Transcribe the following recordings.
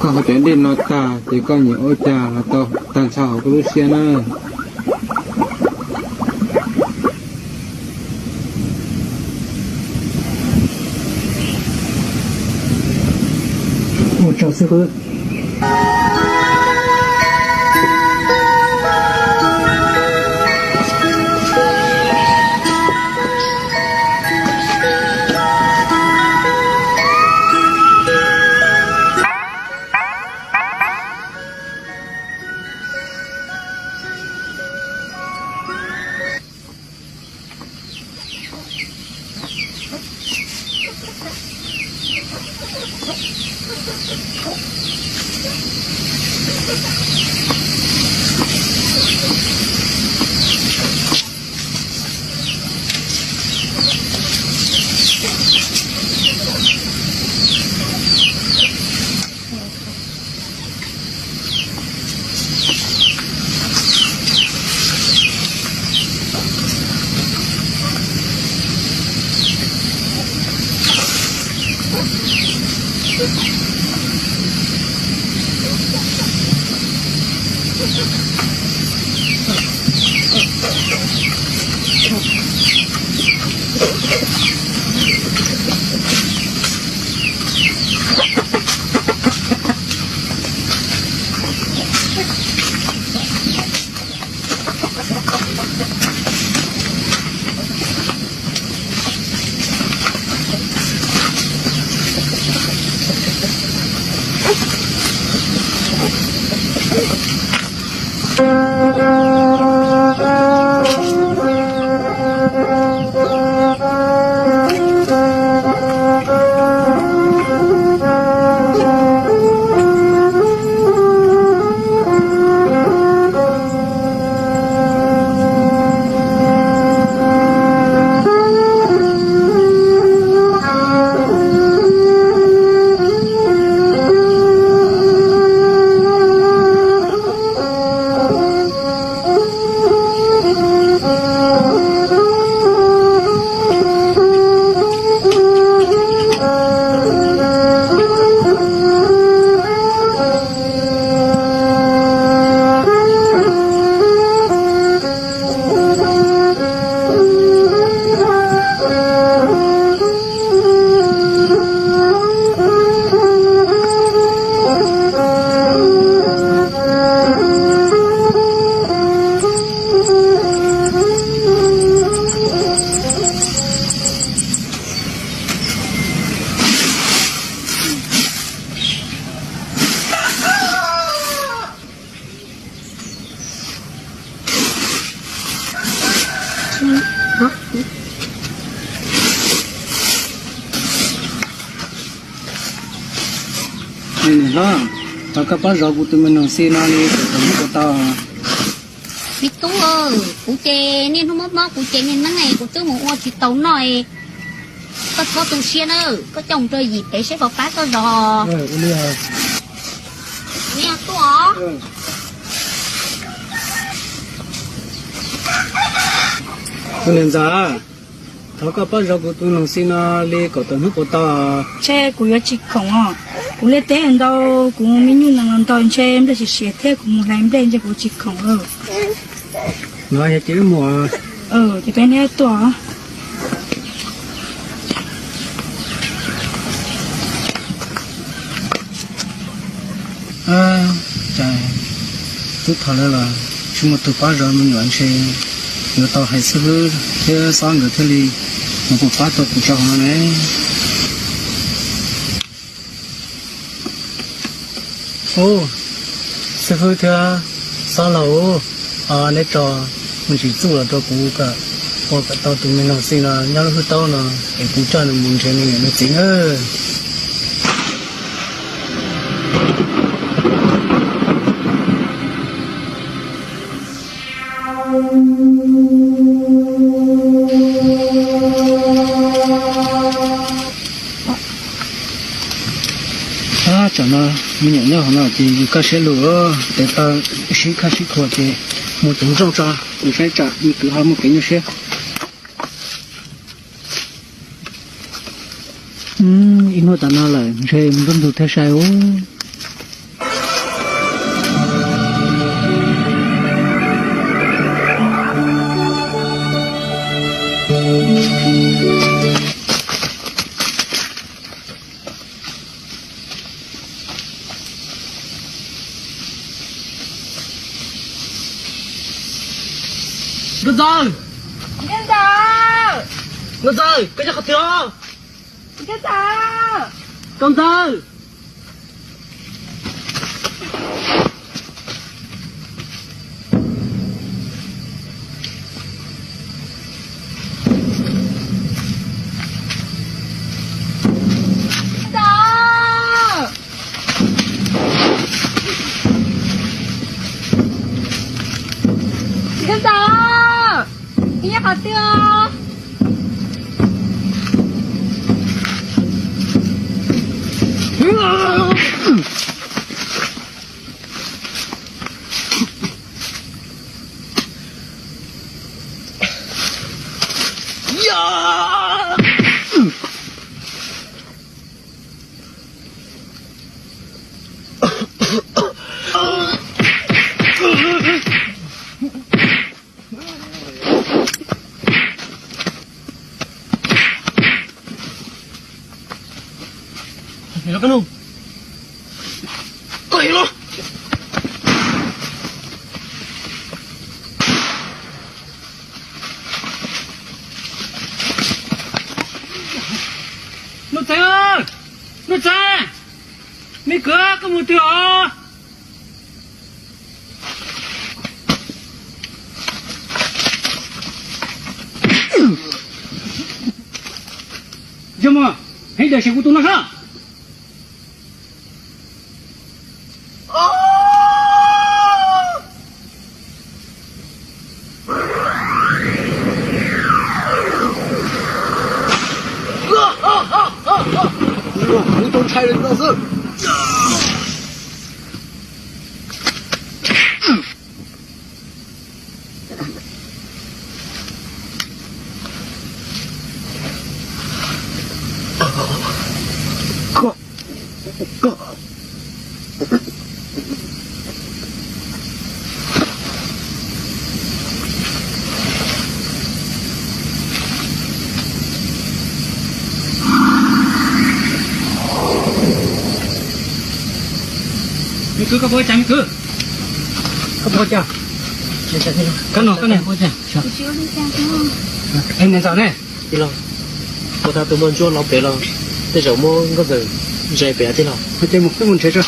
Koj hais cov dej no tag ces koj nyiam ua cas los tau, tag nrho hauv koj lub siab na. Ua tsaug xib fwb. Niam hlob, thov koj pab zov kuv tus me noog xi no li kom tau hnub puas tau? Me tub, kuv ces niaj hnub mob mob, kuv ces niaj neeb kuv twb mus ua tsis tau noj. Koj txhob tu siab na, koj coj mus rau yim pem seb puas pab koj zov. Niam tuaj. Tus niam ntxawm, thov koj pab zov kuv tus noog xi no li kom tau hnub puas tau? Ntshe kuv yuav tsis khoom os. Kuv liaj teb ntau, kuv me nyuj nees los ntau, ntshe nplej siav siav thiab kuv mus hlais nplej ntshe kuv tsis khoom lawm. No yog ces wb mus. Ces peb neb tuaj. Cas twb thaum lawv los tsis muaj tus pab zov me nyuam, ntshe yuav tau hais xib hwb thiab xob nkawd thiaj li mus pab tau kuv tso hauv no ne. Ub, xib hwb thiab xob laus, neb tso me ntsis txuj los rau kuv kom ua kom tau tus me noog xi no nyob lub hwj taub no es kuv coj nws mus nrhiav nws niam nws txiv nawb. Ab, tsam no me nyuam nyob hauv no ces yus kaj siab lug, tes taw sib khaj sib khuam ces mus tus ntsooj tso, yus saib tsam me kwv ho muaj kev nyuaj siab. Ib hnub tas no lawm ntshe mus nruab ntug thiab sai ub. Nkauj Ntxawg! Nkauj Ntxawg! Nkauj Ntxawg, koj nyob qhov twg os? Nkauj Ntxawg! Nkauj Ntxawg! Nkauj Ntxawg! Nkauj Ntxawg! Koj nyob qhov twg os? Nuj Txeeg, Nuj Txeeg, me kwv, koj mus twg os? Yog mas, heev dam siab kuv tus no hab. Kuv tau ntshai li no xwb. Me kwv, koj puas ua cas me kwv? Koj puas ua cas? Koj no, koj no. Es niam ntxawm ne? Tij laug, puas tau tus muaj ntsuab los pem los tej zaum muab Nkauj Ntxawm zais pem tij laug. Ces mus, peb mus nrhiav tso.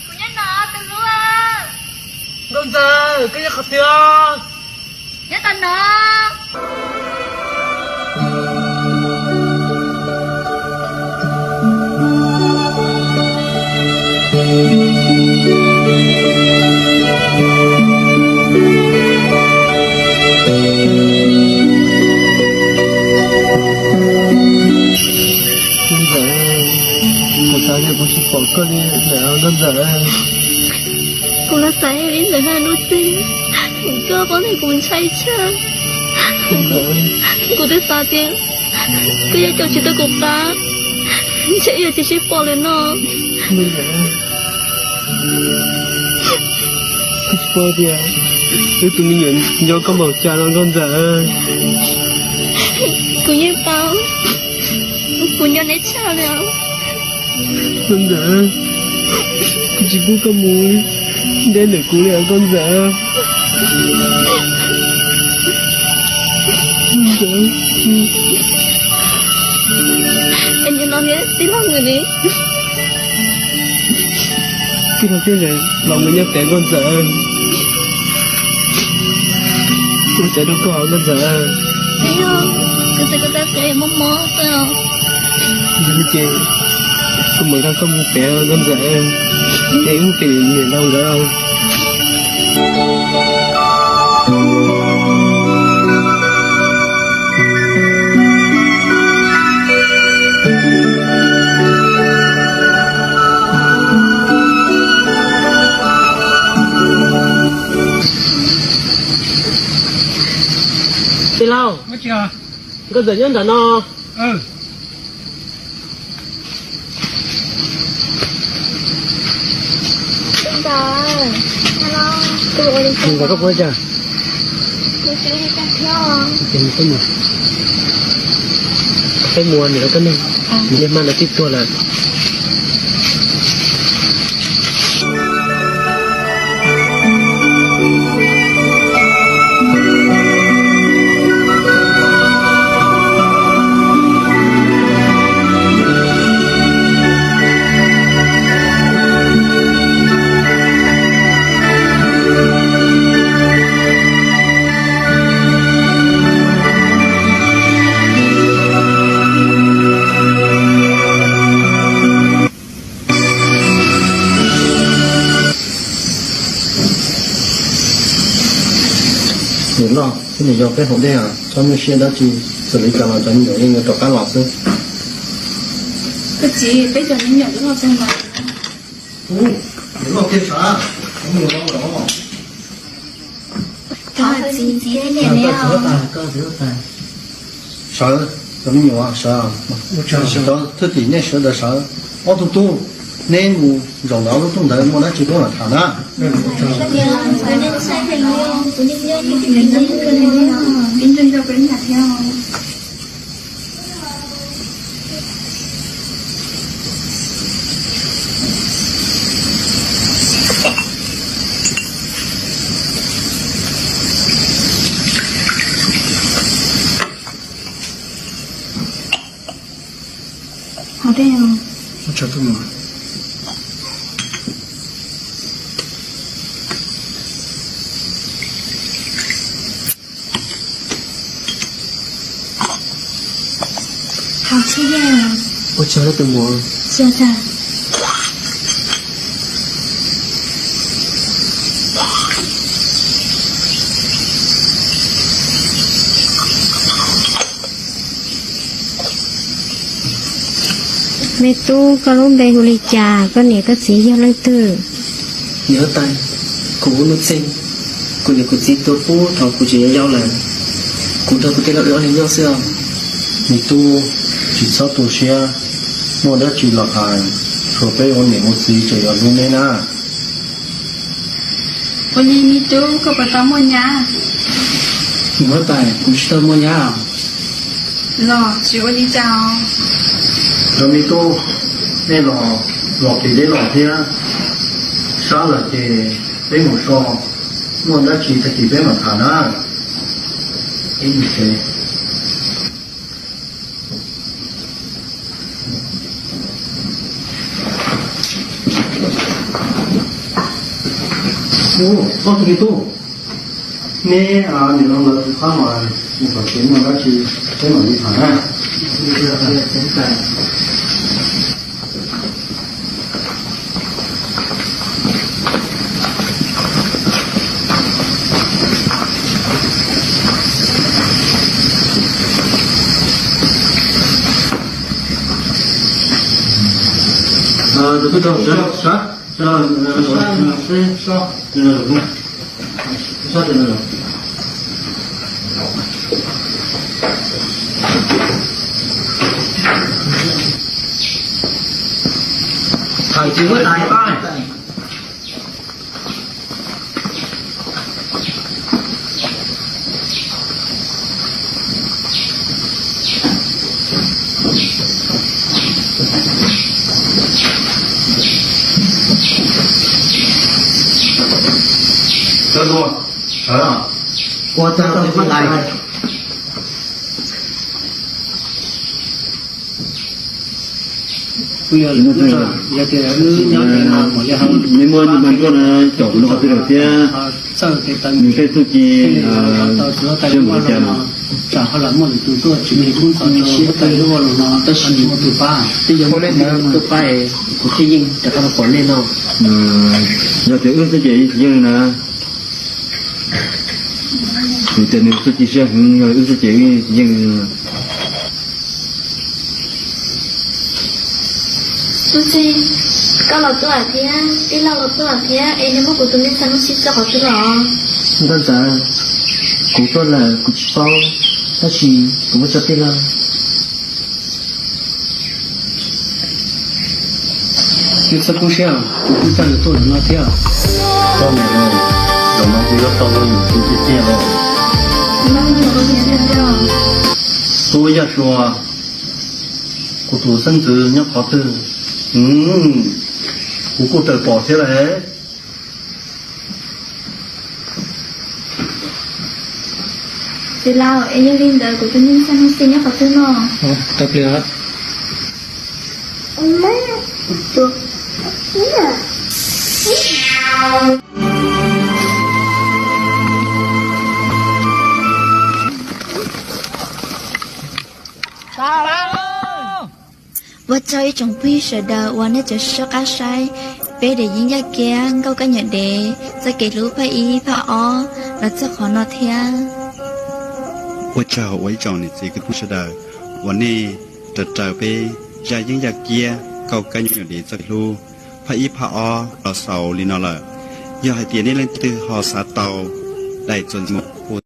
Kuv nyob no, tus hlub. Nkauj Ntxawg, koj nyob qhov twg? Nyob tom no. Nkauj Ntxawm, kuv xav tias kuv tsis pom koj li lawm Nkauj Ntxawm. Kuv los xav ib ntawd hab Nuj Txeeg, koj paub tias kuv ntshai tshaj. Kuv twb xav tias koj yuav caum tsis tau kuv qab, ntshe yuav tsis sib pom lawm no. Koj tsis paub tias wb tus me nyuam nco koj npaum cas los Nkauj Ntxawm. Kuv yeej paub, kuv nco neb tshaj li os. Nkauj Ntxawm, kuv tsis pub koj mus deb ntawm kuv li os Nkauj Ntxawm. Nkauj Ntxawm. Es nim no niam tij laug nws li. Tij laug thiab ntawd los mus nyob pem Nkauj Ntxawm. Ua tsaug rau koj Nkauj Ntxawm. Kuv xav koj tab qias mob mob xwb os. Yog li ces kuv mam nrog koj mus pem Nkauj Ntxawm, es wb pem niam laus nkawd. Tij laug, Nkauj Ntxawm nyob nram no. Nkauj Ntxawm, koj puas ua cas? Peb mus, niam lawv koj neeg, niam mas lawv twb tuag lawm. Niam loj thiab niam yau peb haus dej os, txhob nyuaj siab dab tsi, txawm li cas los cov me nyuam yeej yuav rov qab los xwb. Koj txiv, peb cov me nyuam twb loj tag los. Ub, niam loj kiag sav, cov me nyuam no los. Sawv, cov me nyuam sawv, cov thwj tim nej sawv daws sawv, ob tug tub, neb mus zaum ntawm ob lub rooj ntawd muaj dab tsi peb mam tham na. Haus dej os. Haus tshiab dej os. Ua tsaug tus muam. Tsaug tag. Me tub, koj lub npe hu li cas? Koj niam koj txiv yog leej twg? Niam huab tais, kuv hu Nuj Txeeg. Kuv niam kuv txiv tuag pub thaum kuv tseem yau yau lawm. Kuv nrog kuv tij laug wb ob leeg nyob xwb os. Me tub, tsis txhob tu siab, muaj dab tsi los hais, tshuav peb ua niam ua txiv tseem yuav hlub neb na. Ua li me tub, koj puas tau muaj nyab? Niam huab tais, kuv tsis tau muaj nyab. Los tsis ua li cas os. Cov me tub, nej los, los kev deb los thiab, sab lawm ces peb mus so, muaj dab tsi tag kis peb mam tham na. Ib ntsis. Ub, koj tus me tub, neb nim no lawv kuv qab mas mus kom tsev muaj dab tsi peb mam li tham na. Ua li ntawd, ua li ntawd. Thawm tsis muab tais pab. Ua txog tus poj niam. Mej muaj nyiaj npaj nkuaj no caum kuv noj qhov twg lawm thiab? Nws tej txuj ci siab npaum li cas no? Tab sis tuaj pab, kuv thiaj yeej rov qab los pom nej no. Yog tias wb xwb ces yeej tsis yeej li na. Vim tias nws txuj ci siab heev, yog wb xwb ces wb yeej li. Xub txig, koj los tuaj thiab, tij laug los tuaj thiab, es nej muab kuv tus me ntxhais Nuj Xim tso qhov twg los? Nkauj Ntxawm, kuv tuaj lawm kuv tsis paub, tab sis kuv muab tso tij laug. Neb txhob kub siab, kuv kuj coj nws tuaj zaum no thiab. Koj niam, zaum no kuv yuav tau luag yum tus tiag tiag los. Tub Yaj Sua, kuv tus xeeb ntxwv nyob qhov twg? Kuv kuj tawm pom thiab lawm. Txiv laus, es yog li ntawd kuv tus me ntxhais Nuj Xim nyob qhov twg no? Tau plis. Ua tsaug ib tsoom phooj ywg sawv daws uas nej tseem soj qab saib peb daim yeeb yaj kiab Nkauj Kab Nyuam Dev txoj kev hlub phaj ib phaj ob los txog qhov no thiab. Ua tsaug uas ib tsoom niam txiv kwv tij sawv daws uas nej raws raws peb zaj yeeb yaj kiab Nkauj Kab Nyuam Dev txoj kev hlub phaj ib phaj ob los xaus li no lawm. Yog hais tias nej leej twg ho xav tau daim txuas ntxiv mus ua